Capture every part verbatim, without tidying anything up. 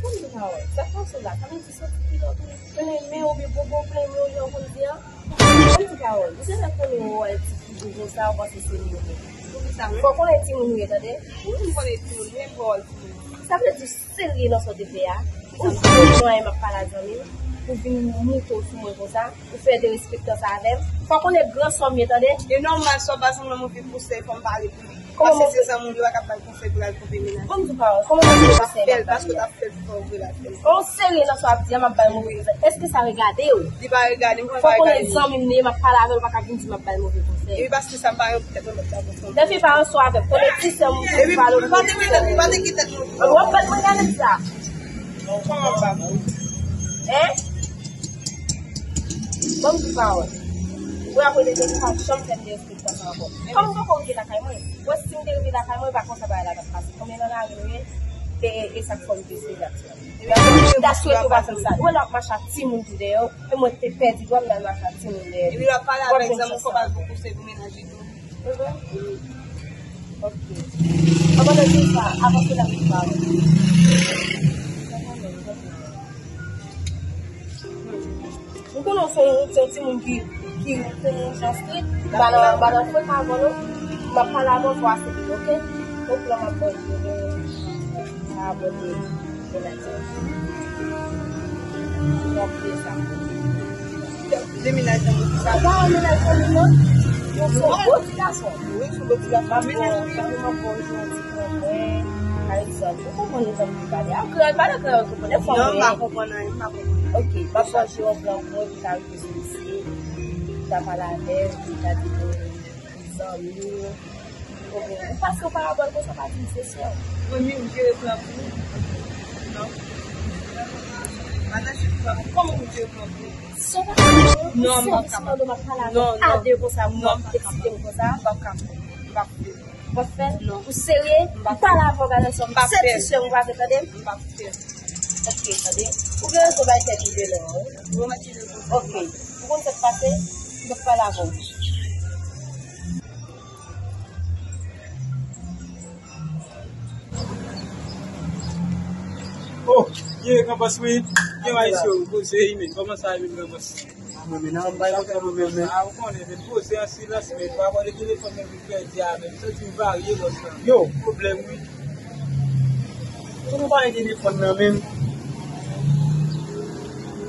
Bon, di pawòl. Sa k pase la? Sa vle di soti kilòt ou plen men oubyen bobo plen men ou jan w konn di an? Bon, di pawòl. Misye fè konnen ou wè ti figi konsa, ou panse se li ou menm. Pou ki sa menm? Fò w konnen timoun ou ye, tande? Wi, m konnen timoun, men pawòl timoun. Sa vle di serye nan sa w te fè a? Ou jwenn mwen m ap pale a zanmi m, ou vin moute w sou mwen konsa, ou fè derespektan sa avè m. Fò w konnen gran sòm ye, tande? E nòmal, sa w pa sanble move pou sèy, fò m pale pou li. Kòman move? Paske se zanmi w, li pa ka bay konsèy pou l al twonpe menaj. Bon, m di w pawòl, kòman move pou sèy m ap pale a? Paske w t ap fè l fè w vre l ap fè l. Ou serye nan sa w ap di a, m ap bay move konsèy. Èske sa regade w? Li pa regade m, kòman l pa regade m? Fò w konnen zanmi m li ye, m ap pale avè l, ou pa ka vin di m ap bay move konsèy. E paske sa m pa yon tèt mwen mèt la konsa. Depi pa ansanm avè m, konnen ti sè m pou pale w. Epi pa te gen tèt, pa te gen tèt mwen. W ap fè mwen gade sa. Kòman w pa bon? Hein? Ban m di pawòl. Ou apre de tou, pa janm fè m derespektan sa ankò. Kòm m poko rive lakay mwen. Mwen, si m te rive lakay mwen, e pa konsa bagay la t ap pase. Konbyen nan lari nou ye? E, e, e sa k fè m te sezi aksyon. M ta swete w pa fè m sa. Ou wè l ap mache ak timoun tou dèyè w. E mwen te pèdi dwa m nan mache ak timoun dèyè. Epi l ap pale avèk zanmi w, fò w pa l pou konsèy pou menaj li tou. Ok. An pandan tan sa, avanse nan pale. Ou konnen w se yon, se yon timoun ki, ki konnen yon jan strik. M pa nan, m pa nan frek avè w non. M ap pale avè w, fò w aksepte, ok? Donk la m ap ba w sa abòne. Demenaj nan moun sa. Demenaj nan moun sa. Pa demenaj nan moun nan. Yo se yon gwo ti gason. Wi, se yon gwo ti gason. Demenaj nan moun sa. Mwen, mwen, mwen, mwen, pa egzanp, ou konprann egzanp ki pale. An kreyòl, pale kreyòl, konprann. Non, m pa konprann anyen, m pa konprann. Ok, m ap chèche yon plan pou mwen ki ka rive sou misye, ki ka pale avè l, ki ka di mwen zanmi w. Ou paske w parabòl konsa, pa di m se sè w. Mwen menm, m jere plan pou ou. Non. Madan Chif, kòman pou m jere plan pou ou? Sa w pa ka fè, non, m p ap kapab. Non, non. A de konsa, m ap eksite m konsa. M p ap kapab. M p ap fè. W ap fè l? Non. Ou serye? M p ap fè. M pale avè w, gade sa. M p ap fè. Se ti sè m, w ap tande? M p ap fè. Ok, tande. Ou gen rezon bay tèt ou de lò, wi. Ou mèt di rezon. Ok. Ou konn sa k pase? M p ap pale avè w. Oh, ye, Granpòs, wi. Gen Ayisyen, poze, men kòman sa ye, Granpòs? Mwen menm nan, m bay kontan mwen menm, men. A, ou konnen, men poze an silans, men pa pale telefòn, men vin pèdi a, men m santi m varye, bòs la. Yo. Pwoblèm, wi. Pou nou pale telefòn nan, men.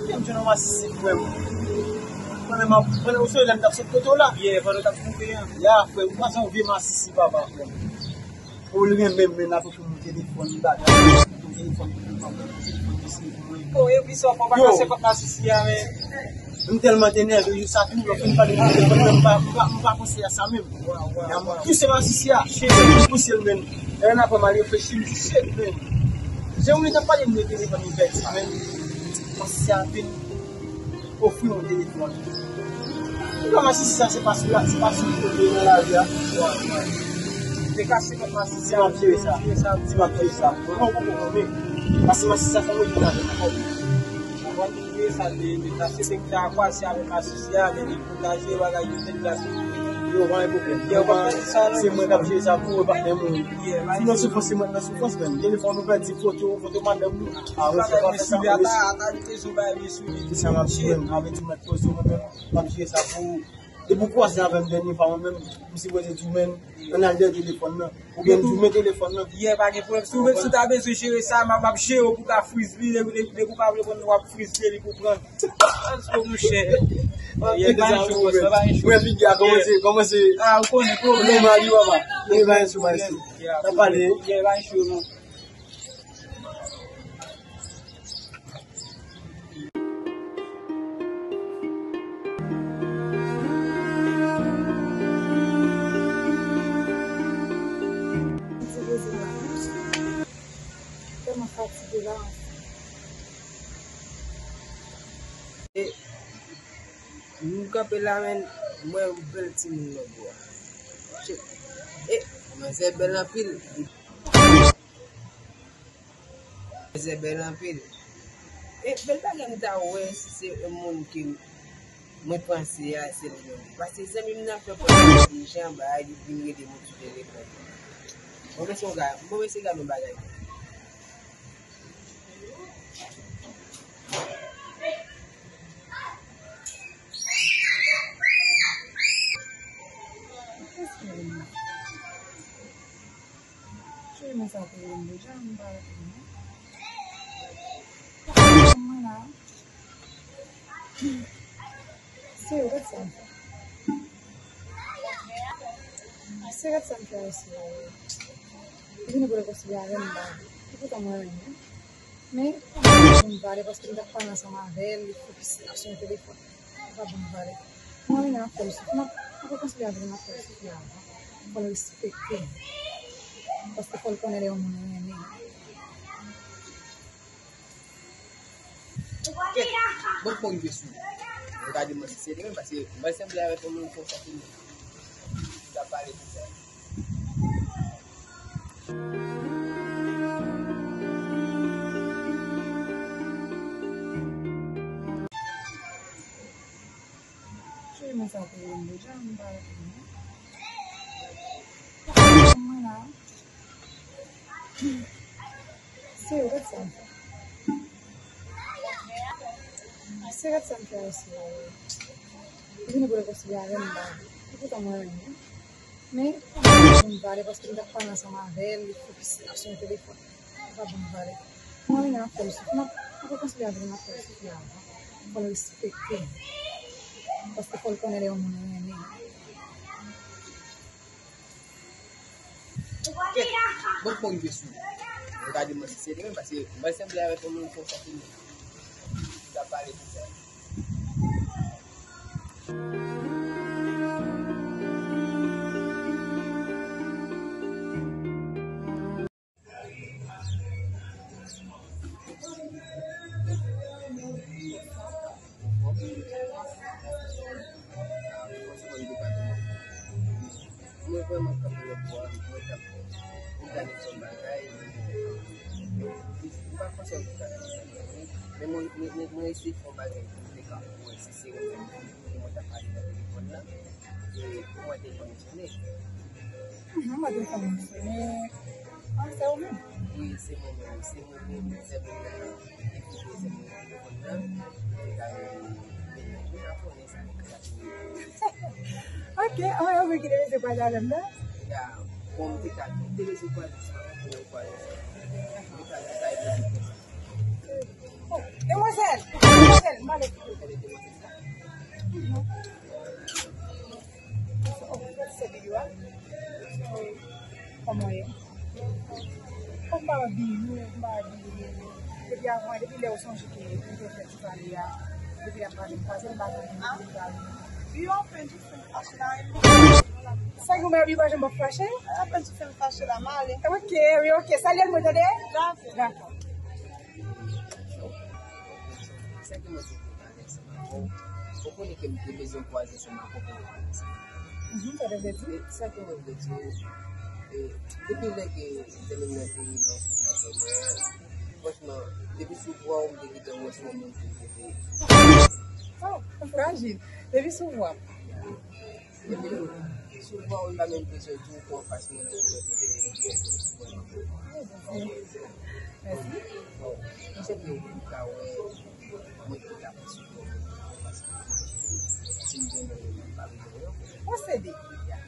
Kèm jwenn yon masisi, frè m. Pandan m ap, pandan ou sonje lè m t ap sot kote w la. Yè, pandan w t ap koupe an. Ya, frè m, ou pa se yon vye masisi, papa, frè m. Pou l renmen m, men n ap Pou telefòn bagay, pou telefòn, pou telefòn, pou telefòn, pou telefòn, pou mwen. Bon, epi sa, fò pa kase kòt masisi a, men. M tèlman te nève, yo sa tou, lè fin pale de telefòn, men m pa, m pa, m pa panse a sa menm. Waw, waw, waw. Pouse masisi a, pouse l, men. Lè n ap mal reflechi, m touche l, men. Jan ou t ap pale m de telefòn, m pèdi sa, men. Masisi a vin ofri yon telefòn. Pou kòman si sa se pa sou la, se pa sou kote nan lari a. Te kase kòt masisi a, m ap jere sa. M ap jere sa. Mwen poko konnen. Paske masisi a fè mwen vin avè m ankò. Avan m jere sa, te, te kase, te, te kwase avè masisi a, men li potaje bagay yo, te glase. Yo, pa gen pwoblèm. Yo, pa gen sa, non. Se mwen k ap jere sa pou ou, e pa gen moun. Sinon, soufrans, se mwen k nan soufrans, menm. Telefòn ou pèdi, foto, foto madanm ou. Ah, wi, se pa fè sa, wi. Ata, ata, li te sou bagay li sou li. Ki sa m ap jwenn? Avè di mèt poze mwen menm, m ap jere sa pou ou. Depi w kwaze avè m dènye fwa, mwen menm, m sipoze di w menm, ann al dèyè telefòn nan. Oubyen m di w men telefòn nan. Yè, pa gen pwoblèm. Si w, si w ta bezwen jere sa, m ap, m ap jere w pou w ka friz li. Depi, depi, depi w pa vle pran, w ap friz li, li pou pran. Let's go, monchè. Yè, pa gen cho, bòs, pa gen cho. Mwen figi a kòmanse, kòmanse. Ah, ou konnen pwoblèm. Nòmal, wi, papa. Yè, pa gen cho, pa gen cho. N ap pale. Yè, pa gen cho, non. Tèlman fatige la. E, m kanpe la, men, m wè yon bèl timoun lòtbò a. Shit. E, manzè bèl anpil. Manzè bèl anpil. E bèl bagay m ta wè si se yon moun ke mwen panse a, se li menm. Paske zanmi m nan fè pòz li jan bagay, li vin rele moun sou telefòn. Bon, men se yon ga-, bon, men se gade yon bagay. Mwen deja, m pa rete non. Mwen la. Se yo, gad sa m fè. Se gad sa m fè isi la, yo. Li vini pou rekonsilye avè m, m pa vle. Epoutan mwen renmen. Men, m pa vle paske m t ap pale ansanm avè l, li fokis ap sou yon telefòn. Li pa ban m pale. Mwen renmen, m ap fè l soufri. M ap, m ap rekonsilye avè l, m ap fè l soufri avan. Fò l respekte m. Paske fò l konnen lè yon moun renmen l. Kèt, bon, fò rive sou. Mwen ka di mwen si se li menm, paske mwen sanble avèk yon moun konsa ki ta pale konsa. Cheri mwen sa te rele m deja, m pa rete non. Mwen la. Se yo, gad sa m fè. Se gad sa m fè isi la, yo. Li vini pou rekonsilye avè m, m pa vle. Epoutan mwen renmen. Men, m pa vle paske m t ap pale ansanm avè l, li fokis ap sou yon telefòn. Li pa ban m pale. Mwen renmen, m ap fè l soufri. M ap, m ap rekonsilye avè l, m ap fè l soufri avan. Fò l respekte m. Paske fò l konnen lè yon moun renmen l. Kèt, bon, fò rive sou. Mwen ka di mwen si se li menm, paske mwen sanble avèk yon moun konsa ki ta pale konsa. Mwen vrèman kanpe lòt bò a, mwen t ap, mwen t ap gade yon bagay, m pa panse mwen t ap gade yon bagay, men mwen, mwen, mwen, mwen eseye fè yon bagay pou m te ka wè si se rezon ke mwen t ap pale nan telefòn nan, e pou mwen te konnen sonnen. Mhm, mwen te konnen sonnen. Ah, se ou menm? Wi, se mwen menm, se mwen menm, se mwen menm. Ok, anmwey, anmwey, kite mesye pale avè m la. Oh, demwazèl, demwazèl, m pale. Oh, se videyo a. Kòman w ye? Kòm m pa wè Bilou, m pa wè Bilou. Depi avan, depi lè w sonje ke nou te fè ti pale a, depi lè m pa janm kwaze l, m pa janm di l. Wi, anfen, jis fè m fache la. Sa ki ou mèm, ou pa janm ap fache? Anfen, jis fè m fache la, m ale. Ok, wi, ok. Salye l mwen, tande? Dakò. Dakò. Sa ki mwen di pou pale ansanm avè w. Ou konnen ke m te bezwen kwaze ansanm avè w pou nou pale ansanm. Mhm, sa te vle di? E sa ke mwen vle di w, e, depi lè ke zanmi m nan te rive ansanm avè mwen, franchman, depi sou vwa w, m te gentan wè se yon moun ke m te vle. Oh, ou frajil. Depi sou vwa. Epi tou, sou vwa w, m pa menm bezwen di w kò anfas mwen nan mwen kote mwen. Mèsi. Bon, m sèten ou menm ka wè mwen ki ka pase kò mwen, paske si m gen mwen, m pa bezwen yo. Posede.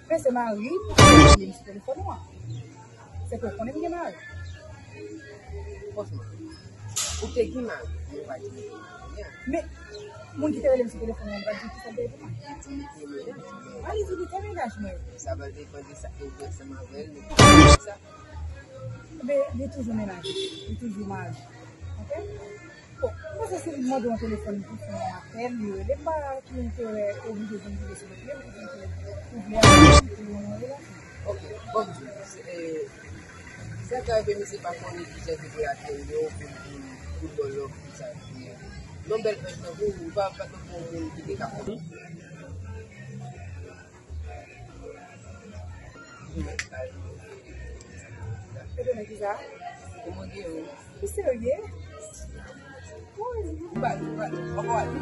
Men se mari m ki rele m sou telefòn ou an. Se ke w konnen m gen mari. Franchman, ou te gen mari, men ou pa di m kounye a. Men, moun ki te rele m sou telefòn nan, ou pa di m kisa l te ye pou mwen. Li di li te mennaj mwen. A, li di li te mennaj mwen. Sa va depann de sa ke ou fè ansanm avè l, men sa. Ebyen, li toujou mennaj. Li toujou mari. Ok? Bon, mwen se si li mande yon telefòn pou fè yon apèl, li rele m pa tou, m te oblije vin vide sou lòt, men m te vin pou, pou vle avè m pou yon relasyon. Ok, bon, se, e, sa ka rive misye pa konnen kijan ke pou l atèn yo, pou l, pou l, pou l ba w lòv, pou sa. Yon bèl pèp tankou ou, ou pa, pa tankou yon moun ki te ka konnen. Etone kisa? Kòman gen ou? Ou serye? Wi, ou pa, ou pa, ou pa ale.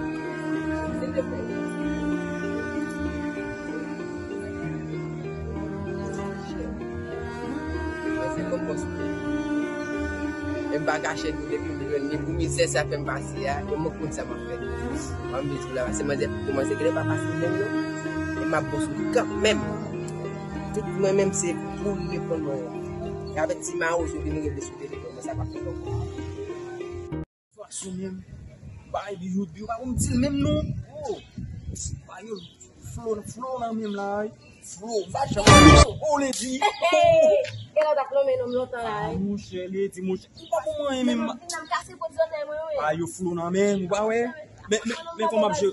Silvouplè. Mwen se konpòs mwen. E m pa kache nou depi m jwenn li pou mizè sa fè m pase a, e mwen konn sa m ap fè. Mwen m di la, se manzè, se manzè ki pa fasil menm non. E m ap bon sou li kanmenm. Tout mwen menm se pou li reponn mwen. Avèk ti mawozo vin rele sou telefòn mwen, sa pa fè lòt. Fason menm. Bay bijou, bijou pa pou m di l menm non. Oh. Bay yo flo, flo nan menm la, wi. Flo, m pa janm. Oh, Lady. E la w t ap lonmen non m lontan la, wi. Monchè, Lady, monchè. Ou pa pou mwen menm. Nan m kase pot zòtèy mwen, wi. Bay yo flo nan menm, ou pa wè? Men, men, men kòman m ap jere?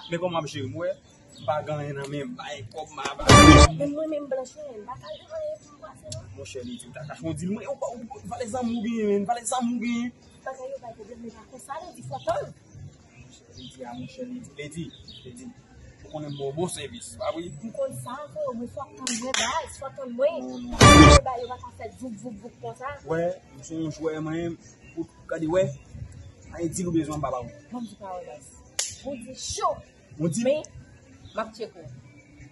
Men kòman m ap jere, m wè? M pa gen anyen nan men m, bay kòb m aba. Men mwen menm blanch mwen, m pa ka jwenn anyen pou m pase non. Monchè, Lady, ou ta ka chonn di l, mwen, ou pa, ou, valè zam ou genyen, men, valè zam ou genyen. Bagay yo bay pwoblèm, men pa konsa, Lady, fò tann. Lady, a, monchè, Lady, Lady, Lady, ou konnen m ba w bon sèvis, pa vre? M konn sa, frè, men fò tann mwen, baz, fò tann mwen. Non, non. Bagay yo pa ka fèt voup, voup, voup konsa. Wè, m se yon jwè, mwen, ou gade, wè, anyen di l ou bezwen, m pa ba ou. Ban m di pawòl, baz. Ou di cho. Ou di? Men, m ap tcheke w.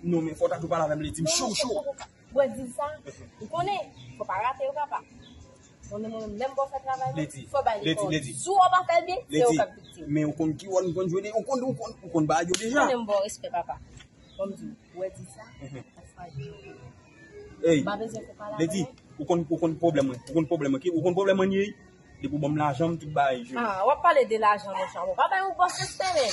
Non, men fò w ta tou pale avè m, Lady, m cho, cho. Mwen di l sa, ou konnen, fò pa rate yo, papa. Konnen mwen menm, lè m ba w fè travay la, fò bay li kòb. Si w pa fè l byen, se ou k ap viktim. Men ou konn ki wòl m konn jwe deja, ou konn, ou konn, ou konn bagay yo deja. Konnen m ba w respè, papa. Ban m di w, ou wè di sa, sa pa jwe. Ey, m pa bezwen fè pale avè l. Ou konn, ou konn pwoblèm mwen, ou konn pwoblèm mwen, ki, ou konn pwoblèm mwen ye? Depi w ban m lajan, m tout bagay jere. Ah, w ap pale de lajan, monchè. Ou pa bay yon bòs respè, men.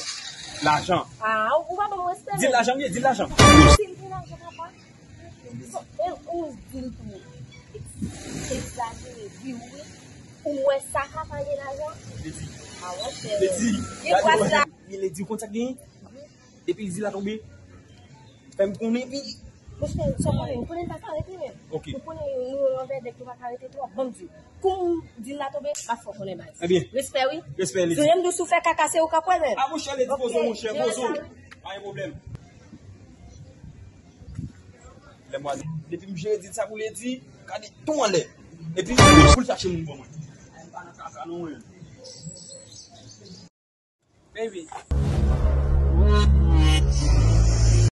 Lajan. Ah, ou pa ban m respè, men. Di l lajan, di l lajan. Di l gen lajan, papa. E ou di l tou. Egzajere, wi, wi. Ou wè sa ka pale lajan? Lady. Ah, monchè. Lady. Gen kwa sa. Lady, ou konn sa k genyen? Depi l di l a tonbe, fè m konnen, epi. Monchè, sa w konnen, ou konnen l pa ka rete menm. Ok. Ou konnen nou anvè nèg nou pa ka rete twòp, ban m di w. Kou m di l la tonbe, m ap fè w konnen baz. Ebyen. Respè, wi. Respè, Lady. Si w menm dous ou fè kaka, se ou k ap wè menm. A, monchè, Lady, poze w, monchè, poze w. Pa gen pwoblèm. Lè mwa, depi m jere di sa pou Lady, gade ton anlè. Epi, pou l chache moun ban mwen. Ay, m pa nan kaka, non, mwen. Baby.